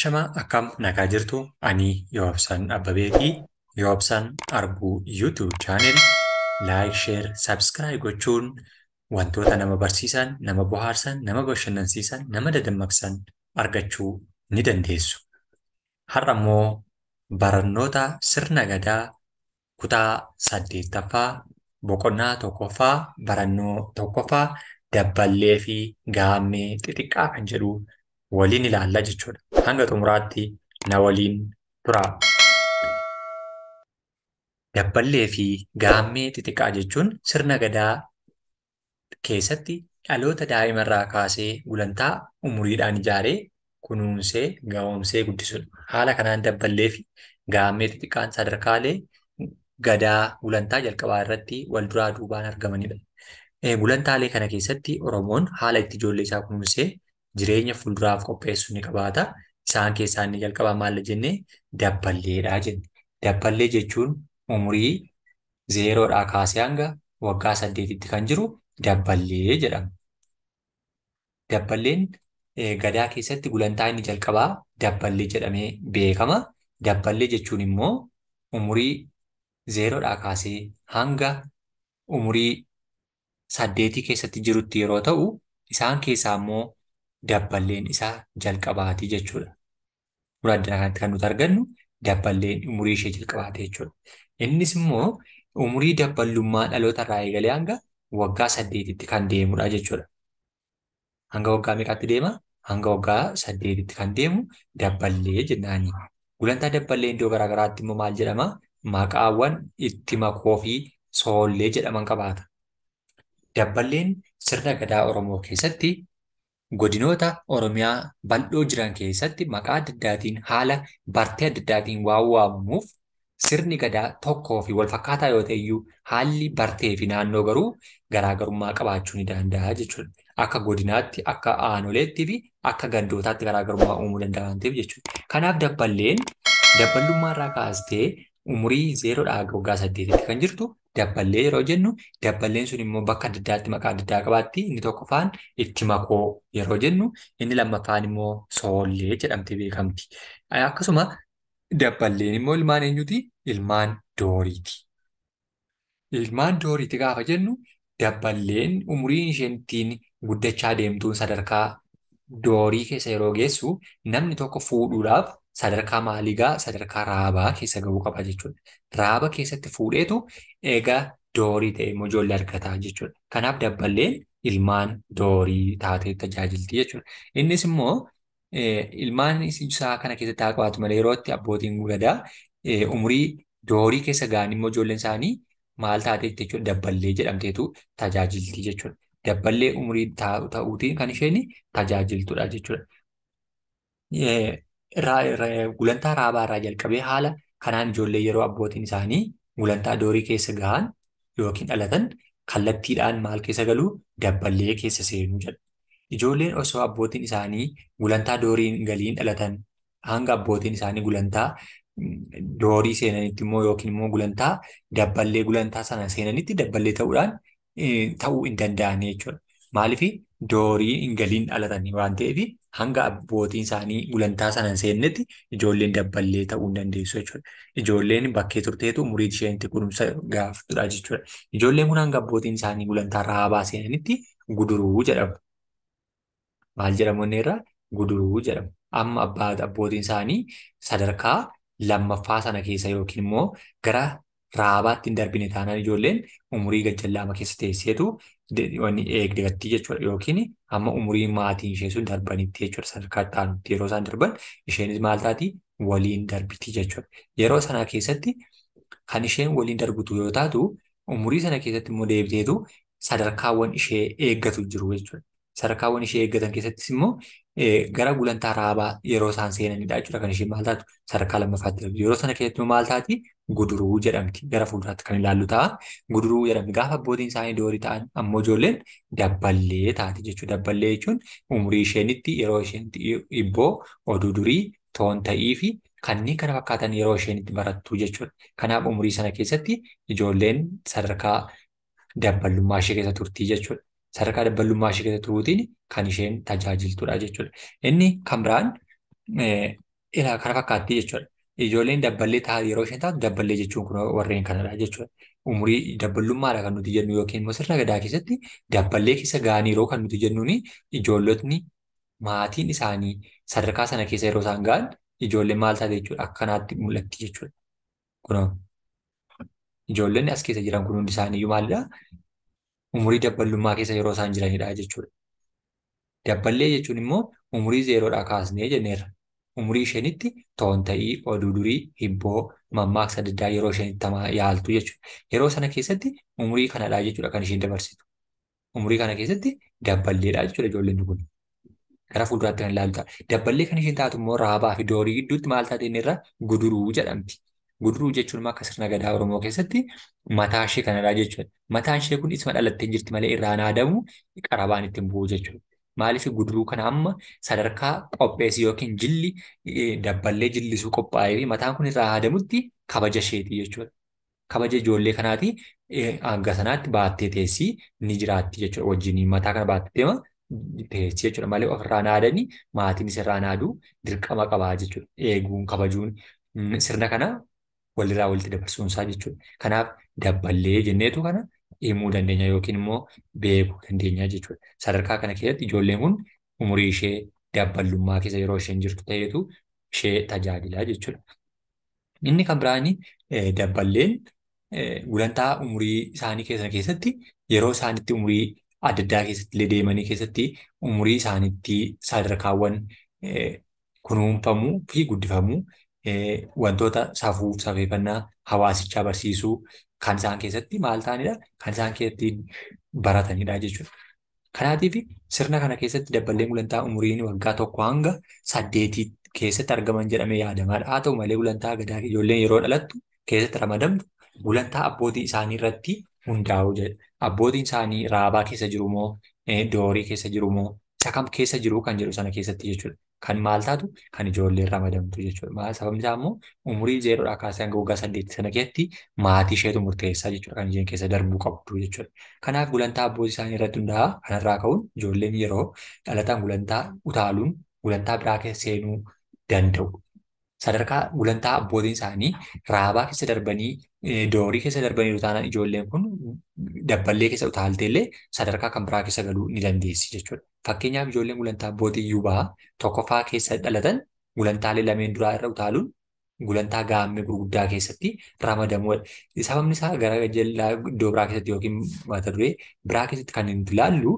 Ashama akkam nagaa jirtu ani Yoobsan Abbabeetii Yoobsan Arbuu YouTube channel like, share, subscribe gochuun wantoota nama barsiisan, nama bohaarsan, nama bashannansiisan, nama dadammaqsan argachuu ni dandeessu. Har'a immoo barannoota sirna gadaa kutaa 8ffaa boqonnaa 1ffaa barannoo 1ffaa dabballee fi gaammee xixiqqaa kan jedhu waliin ilaalla jechuudha. Hanga xumuraatti na waliin turaa. Dabballee fi gaammee xixiqqaa jechuun sirna gadaa keessatti dhaloota daa'imarraa kaasee gulantaa umuriidhaan ijaaree kunuunsee gahoomsee guddisudha. Haala kanaan dabballee fi gaammee xixiqqaan sadarkaalee gadaa gulantaa jalqabaa irratti wal duraa duubaan argamanidha. Gulantaalee kana keessatti Oromoon haala itti ijoollee isaa kunuunsee jireenya fuulduraaf qopheessu ni qabaata. Isaan keessaa inni jalqabaa maal jennee dabballeedha jenne. Dabballee jechuun umurii 0dhaa kaasee hanga waggaa 8tti kan jiru dabballee jedhama. Dabballeen gadaa keessatti gulantaa inni jalqabaa dabballee jedhamee beekama. Dabballee jechuun immoo umurii 0dhaa kaasee hanga umurii 8 keessatti jirutti yeroo ta'u, isaan keessaa immoo dabballeen isaa jalqabaati jechuudha. Suuraa addunyaa kanatti kan nuti argannu dabballeen umurii ishee jalqabaati jechuudha. Innis immoo umurii dabballummaa dhaloota irraa eegalee hanga waggaa 8tti kan deemudha jechuudha. Hanga waggaa meeqaatti deema? Hanga waggaa 8tti kan deemu dabballee jennaani. Gulantaa dabballee iddoo garaa garaatti immoo maal jedhama? Maqaawwan itti makoo fi soollee jedhaman qabaata. Dabballeen sirna gadaa Oromoo keessatti godinoota Oromiyaa bal'oo jiran keessatti maqaa adda addaatiin haala bartee adda addaatiin waan waamamuuf sirni gadaa tokkoo fi wal fakkaataa yoo ta'e iyyuu haalli bartee fi naannoo garuu garaagarummaa qabaachuu ni danda'a jechuudha. Akka godinaatti, akka aanoleetti fi akka gandootaatti garaagarummaa uumuu danda'a waan ta'eef jechuudha. Kanaaf dabballeen dabballummaa irraa kaastee umurii 0dhaa waggaa 8tti kan jirtu dabballee yeroo jennu, dabballeen sun immoo bakka adda addaatti maqaa adda addaa qabaatti. Inni tokkoffaan itti makoo yeroo jennu, inni lammaffaan immoo soollee jedhamtee beekamti. Akkasuma dabballeen immoo ilmaan eenyuti? Ilmaan dooriiti. Ilmaan dooriiti gaafa jennu dabballeen umuriin isheen ittiin guddachaa deemtuun sadarkaa doorii keessa yeroo geessu namni tokko fuudhuudhaaf sadarkaa maalii gaa? Sadarkaa raabaa keessa gahuu qaba jechuudha. Raaba keessatti fuudheetu egaa doorii ta'e immoo ijoollee argataa jechuudha. Kanaaf dabballeen ilmaan doorii taatee tajaajilti jechuudha. Innis immoo ilmaan isaa kana keessatti haa qabaatu malee yeroo itti abbootiin gadaa umurii doorii keessa ga'an immoo ijoolleen isaanii maal taatee jechuudha? Dabballee jedhamteetu tajaajilti jechuudha. Dabballee umurii ta'uutiin kan isheen tajaajiltudha jechuudha. Gulantaa raabaa irraa jalqabee haala kanaan ijoollee yeroo abbootiin isaanii gulantaa doorii keessa gahan yookiin dhalatan kallattiidhaan maal keessa galuu? Dabballee keessa seenuu jedha. Ijoolleen osoo abbootiin isaanii gulantaa doorii hin galiin dhalatan hanga abbootiin isaanii gulantaa doorii seenanitti immoo yookiin immoo gulantaa dabballee gulantaa sana seenanitti dabballee ta'uudhaan ta'uu hin danda'an jechuudha. Maaliif doorii hin galiin dhalatanii waan ta'eef hanga abbootiin isaanii gulantaa sana hin seennetti ijoolleen dabballee ta'uu hin dandeessu jechuudha. Ijoolleen bakkee turteetu umurii isheen itti kunuunsa gaafatudha jechuudha. Ijoolleen kun hanga abbootiin isaanii gulantaa raabaa seenanitti guduruu jedhamu. Maal jedhamu inni irraa? Guduruu jedhamu. Amma abbootiin isaanii sadarkaa lammaffaa sana keessa yookiin immoo gara raabaatti hin darbine taanaan ijoolleen umurii gajjallaama keessa teesseetu wanni eegdatti jechuudha. Yookiin amma umurii maatiin ishee sun darbanitti jechuudha. Sadarkaa itti aanutti yeroo isaan darban isheenis maal taati? Waliin darbiti jechuudha. Yeroo sana keessatti kan isheen waliin darbitu yoo taatu umurii sana keessatti immoo deebiteetu sadarkaawwan ishee eeggatu jiru jechuudha. Sadarkaawwan ishee eeggatan keessattis immoo gara gulantaa raabaa yeroo isaan seenanidha jechuudha. Kan isheen maal taatu? Sadarkaa lammaffaatti darbitu. Yeroo sana keessatti immoo maal taati? Guduruu jedhamti. Gara fuulduraatti kan ilaallu ta'a. Guduruu jedhamti. Gaafa abbootiin isaanii doorii ta'an ammoo ijoolleen dabballee taati jechuudha. Dabballee jechuun umurii isheenitti yeroo isheen hibboo, oduu durii, toon ta'ii fi kanneen kana fakkaatan yeroo isheen itti barattu jechuudha. Kanaaf umurii sana keessatti ijoolleen sadarkaa dabballummaa ishee keessa turtii jechuudha. Sadarkaa dabballummaa ishee keessa turuutiin kan isheen tajaajiltudha jechuudha. Inni kan biraan Ilaa kana fakkaatti jechuudha. Ijoolleen dabballee ta'a yeroo isheen taatu dabballee jechuun kun warreen kanadha jechuudha. Umurii dabballummaadha kan nuti jennu yookiin immoo sirna gadaa keessatti dabballee keessa ga'anii yeroo kan nuti jennuuni ijoollotni maatiin isaanii sadarkaa sana keessa yeroo isaan ga'an ijoolleen maal taate jechuudha akkanaatti mul'atti jechuudha. Kunoo ijoolleen as keessa jiran kun hundi isaaniiyyuu maalidha? Umurii dabballummaa keessa yeroo isaan jiranidha jechuudha. Dabballee jechuun immoo umurii zeeroodhaa kaasnee jenneerra. Umurii isheenitti toonta'ii, oduu durii, hibboo, mammaaksa adda addaa yeroo isheenitti yaaltu jechuudha. Yeroo sana keessatti umurii kanadha jechuudha kan isheen dabarsitu. Umurii kana keessatti dabballeedha jechuudha ijoolleen kun. Gara fuulduraatti kan ilaalu ta'a. Dabballee kan isheen taatu immoo raabaa fi doorii gidduutti maal taate inni irra guduruu jedhamti. Guduruu jechuun akka sirna gadaa Oromoo keessatti mataa ishee kanadha jechuudha. Mataan ishee kun isuma dhalattee jirti malee irraan haadamu qarabaan ittiin bu'u jechuudha. Maaliif guduruu kana amma sadarkaa qopheessi yookiin jilli dabballee jillisuu qophaa'ee fi mataan kun irraa haadamutti kabaja isheeti jechuudha. Kabaja ijoollee kanaati hanga sanaatti baattee teessii ni jiraatti jechuudha. Wajjin mataa kana baattee deema teessii jechuudha. Malee ofirraan haadanii maatiin isirraan haaduu dirqama qabaa jechuudha. Eeguun kabajuun sirna kana walirraa walitti dabarsuunsaa jechuudha. Kanaaf dabballee jenneetu kana himuu dandeenya yookiin immoo beekuu dandeenya jechuudha. Sadarkaa kana keessatti ijoolleen kun umurii ishee dabballummaa keessa yeroo isheen jirtu ta'eetu ishee tajaajila jechuudha. Inni kan biraan dabballeen gulantaa umurii isaanii keessatti yeroo isaanitti umurii adda addaa keessatti illee deemanii keessatti umurii isaaniitti sadarkaawwan kunuunfamuu fi guddifamuu wantoota safuu safeeffannaa hawaasichaa barsiisuu kan isaan keessatti maal ta'anidha? Kan isaan keessatti baratanidha jechuudha. Kanaatiif sirna kana keessatti dabballeen gulantaa umuriin waggaa 1 hanga 8 keessatti argaman jedhamee yaadamaadha. Haa ta'u malee gulantaa gadaa ijoolleen yeroo dhalattu keessatti ramadamtu gulantaa abbootii isaanii irratti hundaa'u jedha. Abbootiin isaanii raabaa keessa jiru moo doorii keessa jiru moo isa kam keessa jiru kan jedhu sana keessatti jechuudha. Kan maal taatu kan ijoolleen ramadamtu jechuudha. Sababni isaa immoo umurii 0 kaasee hanga waggaa 8 sana keessatti maatii isheetu murteessaa jechuudha kan isheen keessa darbuu qabdu jechuudha. Kanaaf gulantaa abbootii isaanii irratti hundaa'a. Kanarraa ka'uun ijoolleen yeroo dhalatan gulantaa utaaluun gulantaa biraa keessa seenuu danda'u. Sadarkaa gulantaa abbootiin isaanii raabaa keessa darbanii doorii keessa darbanii taanaan ijoolleen kun dabballee keessa utaaltee illee sadarkaa kan biraa keessa galuu ni dandeessi jechuudha. Fakkeenyaaf ijoolleen gulantaa abbootii yubaa tokkoffaa keessa dhalatan gulantaalee lameen duraa irra utaaluun gulantaa gaammee gurguddaa keessatti ramadamuudha. Sababni isaa gara jalaa iddoo biraa keessatti yookiin mata duree biraa keessatti kan nuti ilaallu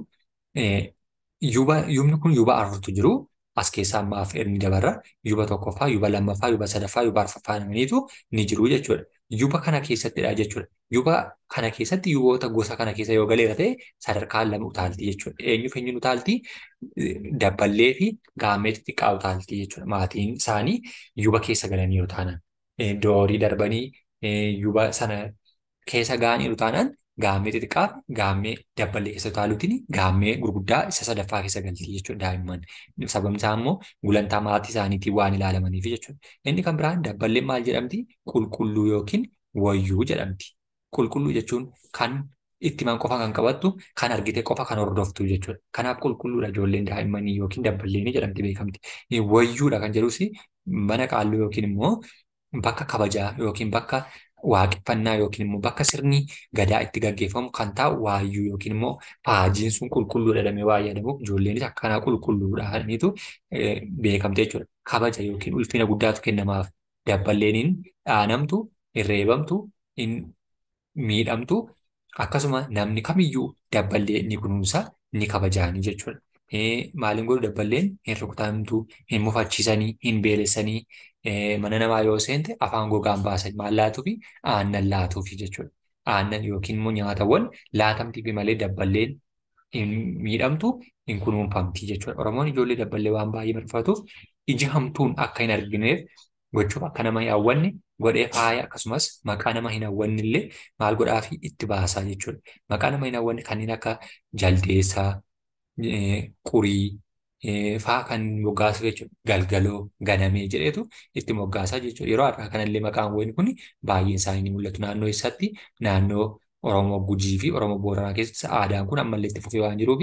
yubni kun yuba afurtu jiru. As keessaa ammaaf inni dabarra yuba tokkoffaa, yuba lammaffaa, yuba sadaffaa, yuba arfaffaa namaniitu ni jiru jechuudha. Yuba kana keessattidha jechuudha. Yuba kana keessatti yuboota gosa kana keessa yoo galeera ta'e sadarkaa lama utaalti jechuudha. Eenyuuf eenyuun utaalti? Dabballee fi gaammee xixiqqaa utaalti jechuudha. Maatiin isaanii yuba keessa galaniiru taanaan. Doorii darbanii yuba sana keessa ga'aniiru taanaan gaammee xixiqqaa gaammee dabballee keessa utaaluutiin gaammee gurguddaa isa sadaffaa keessa galti jechuudha daa'imman. Sababni isaa immoo gulantaa maatii isaaniitiin waan ilaalamaniif jechuudha. Inni kan biraan dabballeen maal jedhamti? Qulqulluu yookiin wayyuu jedhamti. Qulqulluu jechuun kan itti himan qofa kan qabattu, kan argite qofa kan hordoftu jechuudha. Kanaaf qulqulluudha ijoolleen daa'immanii yookiin dabballeen jedhamti beekamti. Wayyuudha kan jedhus mana qaalluu yookiin immoo bakka kabajaa yookiin bakka waaqeffannaa yookiin immoo bakka sirni gadaa itti gaggeeffamu kan taa'u waayyuu yookiin immoo faajiin sun qulqulluudha jedhamee waa yaadamuuf ijoolleenis akkanaa qulqulluudha jedhaniitu beekamte jechuudha. Kabaja yookiin ulfina guddaatu kennamaaf. Dabballeen hin dhaanamtu, hin reebamtu, hin miidhamtu akkasuma namni kamiyyuu dabballee ni kunuunsa ni kabajaani jechuudha. Maaliin godhu dabballeen hin rukutamtu, hin mufachiisanii, hin beelessanii mana namaa yoo seente afaan gogaan baasan maal laatuufi aannan laatuufi jechuudha. Aannan yookiin immoo nyaatawwan laatamtiifi malee dabballeen hin miidhamtu, hin kunuunfamti jechuudha. Oromoon ijoollee dabballee waan baay'ee marfatuuf iji hamtuun akka hin argineef gochuuf akka nama hin hawwanne godhee faaya akkasumas maqaa nama hin hawwanne illee maal godhaafi itti baasaa jechuudha. Maqaa nama hin hawwanne kanneen akka jaldeessaa, qurii faa kan moggaasu jechuudha. Galgaloo, ganamee jedheetu itti moggaasaa jechuudha. Yeroo har'aa kanallee maqaan wayii kun baay'een isaanii ni mul'atu. Naannoo eessaatti? Naannoo Oromoo Gujii fi Oromoo Booranaa keessatti aadaan kun ammallee itti fufee waan jiruuf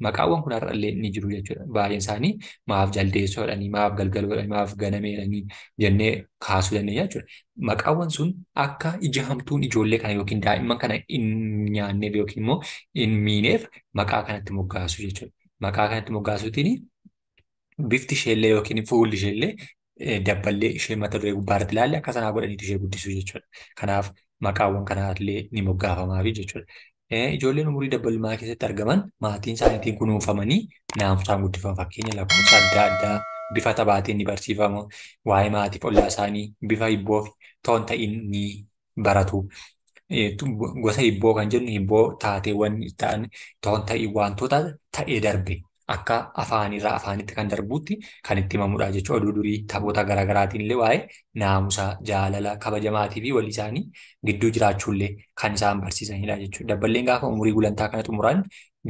Maqaawwan kun har'allee ni jiru jechuudha. Baay'een isaanii maaf jaldeessoo jedhanii, maaf galgaloo jedhanii, maaf ganamee jedhanii jennee kaasuu dandeenya jechuudha. Maqaawwan sun akka ija hamtuun ijoollee kana yookiin daa'imman kana hin nyaanneef yookiin immoo hin miineef maqaa kanatti moggaasu jechuudha. Maqaa kanatti moggaasuutiin bifti isheellee yookiin fuulli isheellee dabballee ishee mata duree gubbaarratti ilaalle akka sanaa godhaniitu ishee guddisu jechuudha. Kanaaf maqaawwan kanaallee ni moggaafamaafi jechuudha. Ijoolleen umurii dabbalummaa keessatti argaman maatiin isaaniitiin kunuunfamanii naamusaan guddifamu. Fakkeenya lakkoofsa adda addaa bifa taphaatiin ni barsiifamu. Waa'ee maatiif ollaa isaanii bifa hibboo fi toon ta'iin ni baratu. Gosa hibboo kan jennu hibboo taateewwan ta'an toon ta'ii wantoota ta'ee darbe akka afaanirraa afaanitti kan darbutti kan itti himamudha jechuudha. Oduu durii taphoota garaagaraatiin illee waa'ee naamusa, jaalala, kabaja maatii fi walii isaanii gidduu jiraachuullee kan isaan barsiisanidha jechuudha. Dabballeen gaafa umurii gulantaa kana xumuran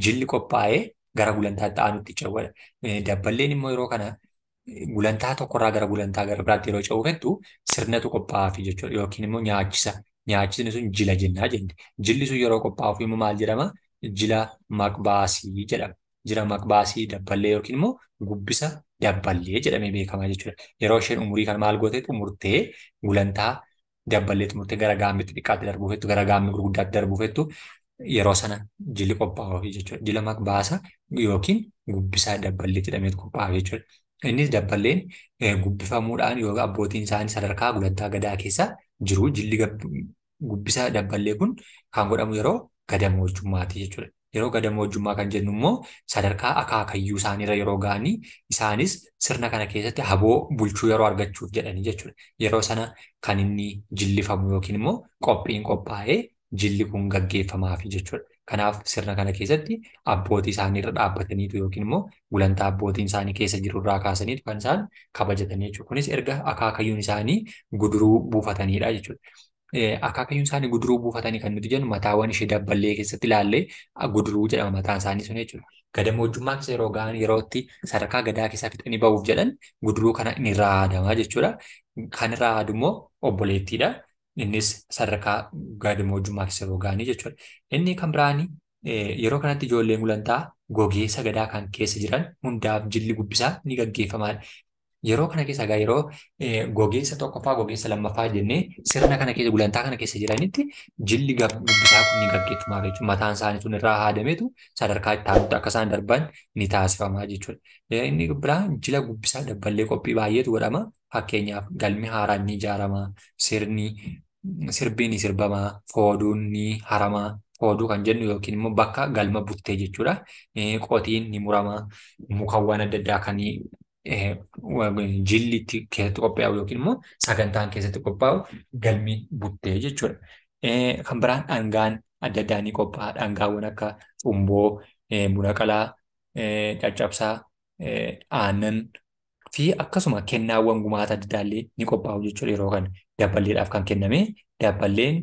jilli qophaa'ee gara gulantaatti aanutti ce'uudha. Dabballeen immoo yeroo kana gulantaa tokkorraa gara gulantaa gara biraatti yeroo ce'uu fettu sirnatu qophaa'aafi jechuudha. Yookiin immoo nyaachisa. Nyaachisni sun jila jennaa jenne. Jilli sun yeroo qophaa'uuf immoo maal jedhama? Jila maqbaasii jedhama. Jila maqbaasii dabballee yookiin immoo gubbisa dabballee jedhamee beekama jechuudha. Yeroo isheen umurii kana maal goote xumurtee gulantaa dabballee xumurtee gara gaammii xixiqqaatti darbuu fettu gara gaammii gurguddaatti darbuu fettu yeroo sana jilli qophaa'uuf jechuudha. Jila maqbaasa yookiin gubbisaa dabballee jedhamee qophaa'aaf jechuudha. Innis dabballeen gubbifamuudhaan yoo abbootiin isaanii sadarkaa gulantaa gadaa keessa jiru jilli gubbisa dabballee kun kan godhamu yeroo gadamoojjummaati jechuudha. Yeroo gadamoojjummaa kan jennu immoo sadarkaa akaakayyuu isaaniirra yeroo ga'anii isaanis sirna kana keessatti haboo bulchuu yeroo argachuuf jedhanii jechuudha. Yeroo sana kan inni jillifamu yookiin immoo qophiin qophaa'ee jilli kun gaggeeffamaafi jechuudha. Kanaaf sirna kana keessatti abbootii isaaniirra dhaabbataniitu yookiin immoo gulantaa abbootiin isaanii keessa jirurraa kaasaniitu kan isaan kabajatanii jechuudha. Kunis erga akaakayyuun isaanii guduruu buufatanidha jechuudha. Akaakayyuun isaanii guduruu buufatanii kan nuti jennu mataawwan ishee dabballee keessatti ilaallee guduruu jedhama mataan isaanii sun jechuudha. Gadamoojjummaa keessa yeroo ga'an yeroo itti sadarkaa gadaa keessaa fixanii ba'uuf jedhan guduruu kana inni irraa haadamaa jechuudha. Kan irraa haadu immoo obboleettiidha. Innis sadarkaa gadamoojjummaa keessa yeroo ga'anii jechuudha. Inni kan biraani yeroo kanatti ijoolleen gulantaa gogeessa gadaa kan keessa jiran hundaaf jilli gubbisaa ni gaggeeffamaadha. Yeroo kana keessa egaa yeroo gogeessa tokkoffaa gogeessa lammaffaa jennee sirna kana keessa gulantaa kana keessa jiranitti jilli gubbisaa kun ni gaggeeffamaa jechuudha. Mataan isaanii sun irraa haadameetu sadarkaa itti aanutti akka isaan darban ni taasifamaa jechuudha. Inni biraa jila gubbisaa dabballee qophii baay'eetu godhama. Fakkeenyaaf galmi haaraan ni ijaarama, sirni sirbi ni sirbama, fooduun ni harama. Fooduu kan jennu yookiin immoo bakka galma buttee jechuudha. Qotiin ni murama, mukawwan adda addaa kan jilli itti keessatti qophaa'u yookiin immoo sagantaan keessatti qophaa'u galmi buttee jechuudha. Kan biraan dhangaan adda addaa ni qophaa'a. Dhangaawwan akka cumboo, buna qalaa, caccabsaa, aannan fi akkasuma kennaawwan gumaata adda addaa illee ni qophaa'u jechuudha yeroo kana dabballeedhaaf kan kenname dabballeen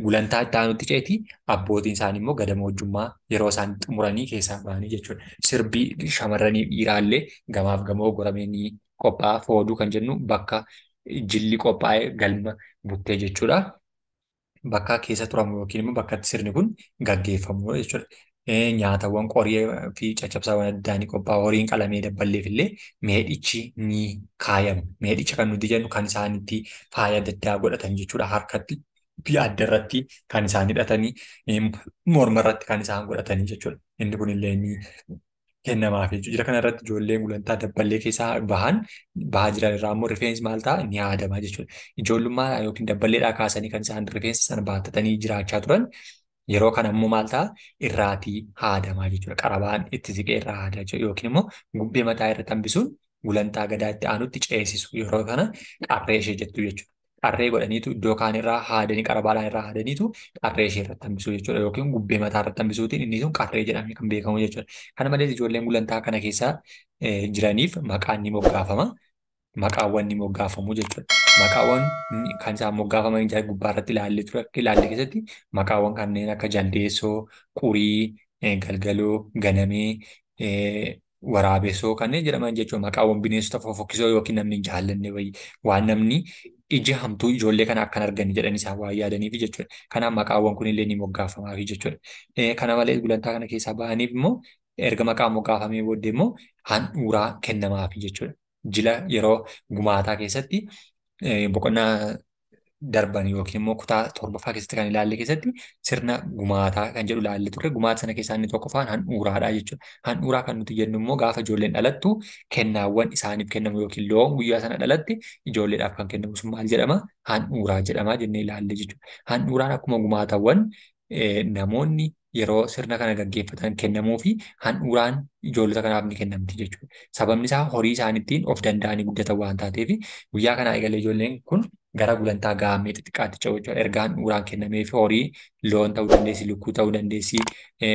gulantaa itti aanutti ceeti abbootiin isaanii immoo gadamoojjummaa yeroo isaan xumuranii keessaa ba'anii jechuudha. Sirbii shamarranii dhiiraallee gamaaf gamoo goramee ni qophaa'a. Fooduu kan jennu bakka jilli qophaa'e galma buttee jechuudha. Bakka keessa turamu yookiin immoo bakka sirni kun gaggeeffamu jechuudha. Nyaatawwan qorii fi caccabsaawwan adda addaa ni qophaa'a. Horiin qalamee dabballeef illee meedhichi ni kaayama. Meedhicha kan nuti jennu kan isaan itti faaya adda addaa godhatan jechuudha. Harkatti fi adda irratti kan isaan hidhatanii morma irratti kan isaan godhatanii jechuudha. Inni kunillee ni kennamaaf jechuudha. Jira kanarratti ijoolleen gulantaa dabballee keessaa bahan bahaa jiran irraa immoo rifeensi maal ta'a ni haadama jechuudha. Ijoollummaa yookiin dabballeedhaa kaasanii kan isaan rifeensa sana baattatanii jiraachaa turan yeroo kana immoo maal ta'a irraatii haadamaa jechuudha. Qarabaan itti siqee irraa haadaa jechuudha. Yookiin immoo gubbee mataa irratti hambisuun gulantaa gadaa itti aanutti ceesisu yeroo kana qarree ishee jettu jechuudha. Qarree godhaniitu iddoo kaan irraa haadanii qarabaadhaan irraa haadaniitu qarree ishee irratti hambisuu jechuudha. Yookiin gubbee mataa irratti hambisuutiin inni sun qarree jedhamee kan beekamu jechuudha. Kana malees ijoolleen gulantaa kana keessa jiraniif maqaan ni moggaafama. Maqaawwan ni moggaafamu jechuudha. Maqaawwan kan isaan moggaafaman gubbaa irratti ilaallee ture ilaalle keessatti maqaawwan kanneen akka jaldeessoo, qurii, galgaloo, ganamee, waraabessoo kanneen jedhaman jechuudha. Maqaawwan bineensota fofokkisoo yookiin namni hin jaallanne wayii waan namni ija hamtuu ijoollee kana akkan argani jedhan isaan waan yaadaniif jechuudha. Kanaaf maqaawwan kunillee ni moggaafamaafi jechuudha. Kana malees gulantaa kana keessaa bahaniif immoo Erga maqaan moggaafamee booddee immoo handhuuraa kennamaafi jechuudha. Jila yeroo gumaataa keessatti boqonnaa darban yookiin immoo kutaa torbaffaa keessatti kan ilaalle keessatti sirna gumaataa kan jedhu ilaalle turre. Gumaata sana keessaa inni tokkoffaan handhuuraadha jechuudha. Handhuuraa kan nuti jennu immoo gaafa ijoolleen dhalattu kennaawwan isaaniif kennamu yookiin loon guyyaa sana dhalatte ijoolleedhaaf kan kennamu sun maal jedhama? Handhuuraa jedhama jennee ilaalle jechuudha. Handhuuraan akkuma gumaatawwan namoonni yeroo sirna kana gaggeeffatan kennamuu fi handhuuraan ijoollota kanaaf ni kennamti jechuudha. Sababni isaa horii isaaniittiin of danda'anii guddatan waan taateef guyyaa kanaa eegalee ijoolleen kun gara gulantaa gaammee xixiqqaatti ce'u jechuudha. Erga handhuuraan kennamee fi horii loon ta'uu dandeessi, lukkuu ta'uu dandeessi,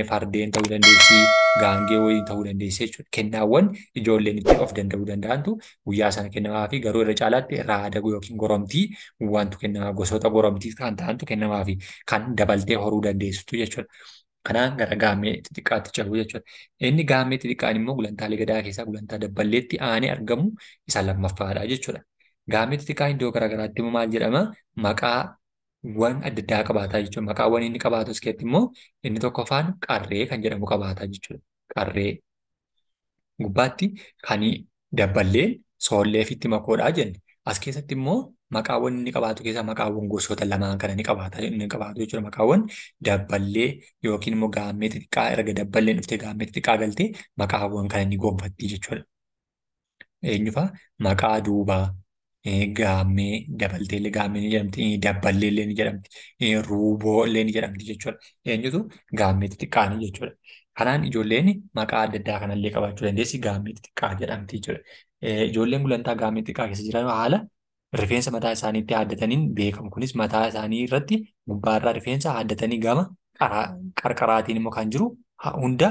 fardeen ta'uu dandeessi, gaangee wayii ta'uu dandeessi jechuudha. Kennaawwan ijoolleen ittiin of danda'uu danda'antu guyyaa sana kennamaa fi garuu irra caalaatti raada yookiin goromtii wantu kennamaa gosoota goromtii kan ta'antu kennamaa fi kan dabaltee horuu dandeessitu jechuudha. Kanaan gara gaammee xixiqqaatti ce'u jechuudha. Inni gaammee xixiqqaan immoo gulantaalee gadaa keessaa gulantaa dabballeetti aanee argamu isa lammaffaadha jechuudha. Gaammee xixiqqaan iddoo garaagaraatti immoo maal jedhama? Maqaawwan adda addaa qabaataa jechuudha. Maqaawwan inni qabaatu as keessatti immoo inni tokkoffaan qarree kan jedhamu qabaataa jechuudha. Qarree gubbaatti kan dabballeen soollee fi itti makoodhaa jenne. As keessatti immoo maqaawwan inni qabaatu keessaa maqaawwan gosoota lamaan kana ni qabaata inni qabaatu jechuudha. Maqaawwan dabballee yookiin immoo gaammee xixiqqaa erga dabballeen dhuftee gaammee xixiqqaa galtee maqaawwan kana ni gonfatti jechuudha. Eenyufaa maqaa duubaa gaammee dabaltee illee gaammee ni jedhamti, dabballee illee ni jedhamti, ruuboo illee ni jedhamti jechuudha. Eenyutu gaammee xixiqqaanii jechuudha. Kanaan ijoolleen maqaa adda addaa kanallee qabaachuu dandeessi gaammee xixiqqaa jedhamti jechuudha. Ijoolleen gulantaa gaammee xixiqqaa keessa jiran haala rifeensa mataa isaaniitti haaddataniin beekamu. Kunis mataa isaanii irratti gubbaarraa rifeensa haaddatanii gama qarqaraatiin immoo kan jiru hunda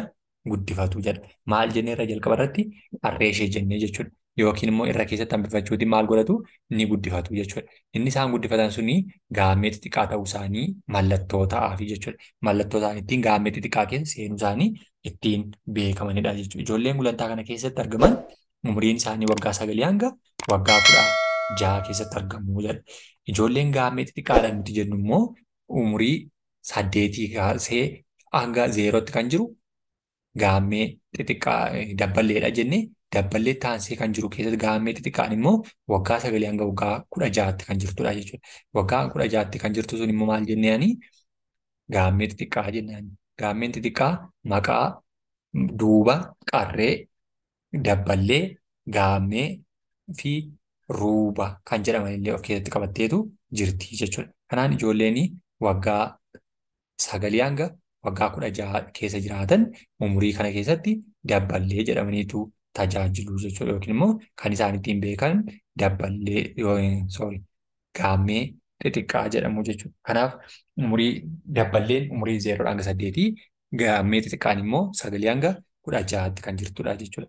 guddifatu jedha. Maal jennee irra jalqaba irratti qarree ishee jennee jechuudha. Yookiin immoo irra keessatti hambifachuutiin maal godhatu ni guddifatu jechuudha. Inni isaan guddifatan suni gaammee xixiqqaa ta'uu isaanii mallattoo ta'aafi jechuudha. Mallattoo isaanii ittiin gaammee xixiqqaa keessa seenuu isaanii ittiin beekamanidha jechuudha. Ijoolleen gulantaa kana keessatti argaman umuriin isaanii waggaa 9 hanga waggaa 16 keessatti argamu jedha. Ijoolleen gaammee xixiqqaadha nuti jennu immoo umurii 8 kaasee hanga 0tti kan jiru gaammee xixiqqaa dabballeedha jennee dabballee taansee kan jiru keessatti gaammee xixiqqaan immoo waggaa 9 hanga waggaa 16tti kan jirtudha jechuudha. Waggaa 16tti kan jirtu sun immoo maal jenneeni gaammee xixiqqaa jennaan. Gaammeen xixiqqaa maqaa duuba qarree dabballee gaammee fi ruuba kan jedhaman illee of keessatti qabatteetu jirti jechuudha. Kanaan ijoolleen waggaa 9 hanga waggaa 16 keessa jiraatan umurii kana keessatti dabballee jedhamaniitu tajaajilu jechuudha. Yookiin immoo kan isaan ittiin beekan dabballee gaammee xixiqqaa jedhamu jechuudha. Kanaaf umurii dabballeen umurii 0 hanga 8 gaammee xixiqqaan immoo 9 hanga 16tti kan jirtudha jechuudha.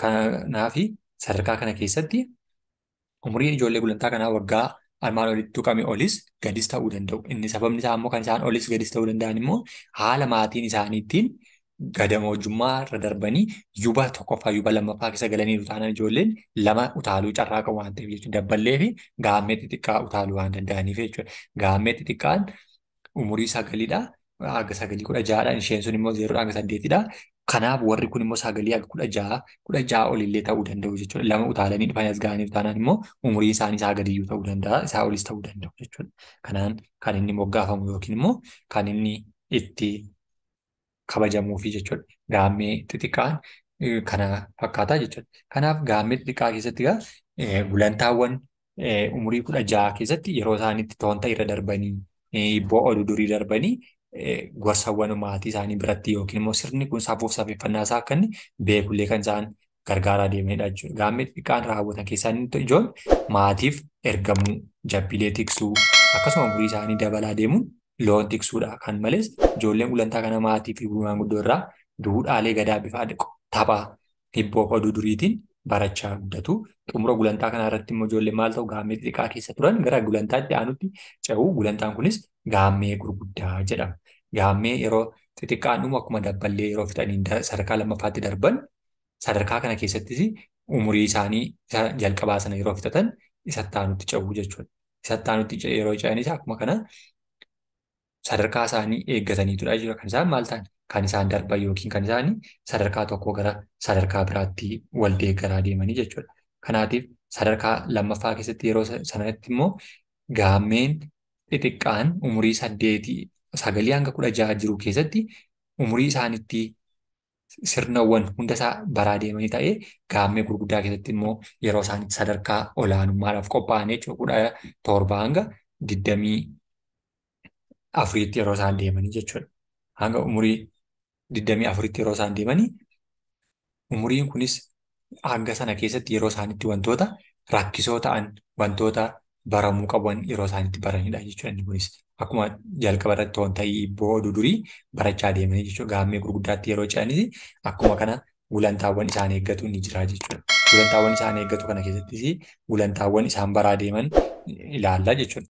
Kanaaf sadarkaa kana keessatti umuriin ijoollee gulantaa kanaa waggaa armaan olitti tuqame olis gadis ta'uu danda'u. Inni sababni isaa immoo kan isaan olis gadis ta'uu danda'an immoo haala maatiin isaaniitiin gadamoojjummaa irra darbanii yuba tokkoffaa yuba lammaffaa keessa galaniiru taanaan ijoolleen lama utaaluu carraa qabu waan ta'eef jechuudha. Dabballee fi gaammee xixiqqaa utaaluu waan danda'aniif jechuudha. Gaammee xixiqqaan umurii 9dha. Hanga 9 16dha. Isheen sun immoo 0 hanga 8dha. Kanaaf warri kun immoo 9 hanga 16 16 olillee ta'uu danda'u jechuudha. Lama utaalanii dhufanii as ga'aniif taanaan immoo umurii isaanii isaa gadiyyuu ta'uu danda'a, isaa olis ta'uu danda'u jechuudha. Kanaan kan inni moggaafamu yookiin immoo kan inni itti kabajamuufi jechuudha. Gaammee xixiqqaan kana fakkaataa jechuudha. Kanaaf gaammee xixiqqaa keessatti egaa gulantaawwan umurii 16 keessatti yeroo isaaniitti toonta irra darbanii hibboo oduu durii darbanii gorsawwan maatii isaanii biratti yookiin immoo sirni kun safuuf safeeffannaa isaa akka inni beekullee kan isaan gargaaraa deemanidha jechuudha. Gaammee xixiqqaan raawwatan keessaa inni ijoon maatiif ergamuu, jabbilee tiksuu akkasuma umurii isaanii dabalaa deemuun loon tiksuudha. Kan malees ijoolleen gulantaa kana maatii fi maanguddoo irraa duudhaalee gadaa bifa tapha hibboo oduu duriitiin barachaa guddatu. Xumura gulantaa kanaa irratti immoo ijoolleen maal ta'u gaammee xixiqqaa keessa turan gara gulantaatti aanutti ce'u. Gulantaan kunis gaammee gurguddaa jedhama. Gaammee yeroo xixiqqaan dhumu akkuma dabballee yeroo fixanii sadarkaa lammaffaatti darban sadarkaa kana keessattis umurii isaanii isa jalqabaa sana yeroo fixatan isatti aanutti ce'u jechuudha. Isatti aanutti yeroo ce'anis akkuma kana sadarkaa isaanii eeggataniitudha jechuudha. Kan isaan maal ta'an kan isaan darban yookiin kan isaan sadarkaa tokkoo gara sadarkaa biraatti wal deeggaraa deemanii jechuudha. Kanaatiif sadarkaa lammaffaa keessatti yeroo sanatti immoo gaammeen xixiqqaan umurii 8, 9 hanga 16 jiru keessatti umurii isaaniitti sirnawwan hunda isaa baraa deemanii ta'ee gaammee gurguddaa keessatti immoo yeroo isaanitti sadarkaa olaanummaadhaaf qophaa'an jechuudha. 17 hanga 24tti yeroo isaan deemanii jechuudha. Hanga umurii 24tti yeroo isaan deemanii umuriin kunis hanga sana keessatti yeroo isaanitti wantoota rakkisoo ta'an, wantoota baramuu qaban yeroo isaanitti baranidha jechuudha inni kunis. Akkuma jalqaba irratti wanta hibboo oduu durii barachaa deemanii jechuudha. Gaammee gurguddaatti yeroo ce'anis akkuma kana gulantaawwan isaan eeggatu ni jira jechuudha. Gulantaawwan isaan eeggatu kana keessattis gulantaawwan isaan baraa deeman ilaalla jechuudha.